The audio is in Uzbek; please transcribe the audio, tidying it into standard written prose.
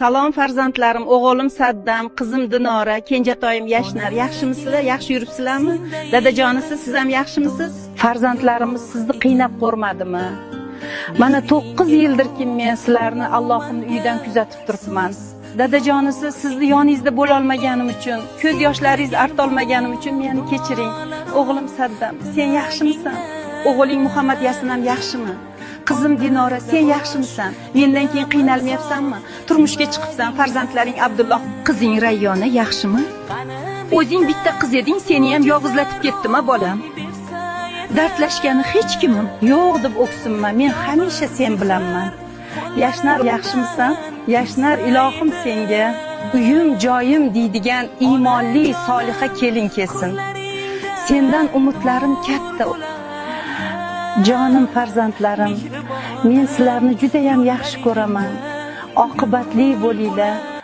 Salom farzandlarim, o'g'lim Saddam, qizim Dinora, kenjatoyim Yashnar. Yaxshimisizlar? Yaxshi yuribsizlarmi? Dadajonisi, siz ham yaxshimisiz? Farzandlarimiz sizni qiynab ko'rmadimi? Mana 9 yildirki men sizlarni Allohning uyidan kuzatib turibman. Dadajonisi, sizni yoningizda bo'la olmaganim uchun, ko'z yoshlaringizni artolmaganim uchun meni kechiring. O'g'lim Saddam, sen yaxshimisan? O'g'ling Muhammad Yasin ham yaxshimi? Qizim Dinora, sen yaxshimisan? Mendan keyin qiynalmayapsanmi? Turmushga chiqibsan, farzandlaring Abdulloh, qizing Rayyona yaxshimi? O'zing bitta qiz eding, seni ham yolg'izlatib ketdimi bolam? Dardlashgani hech kimim yo'q deb o'ksinma, men hamisha sen bilanman. Yashnar, yaxshimisan? Yashnar, ilohim senga uyim, joyim deydigan iymonli, soliha kelin kelsin. Sendan umidlarim katta. Jonim farzandlarim, men sizlarni juda ham yaxshi ko'raman. Oqibatli bo'linglar.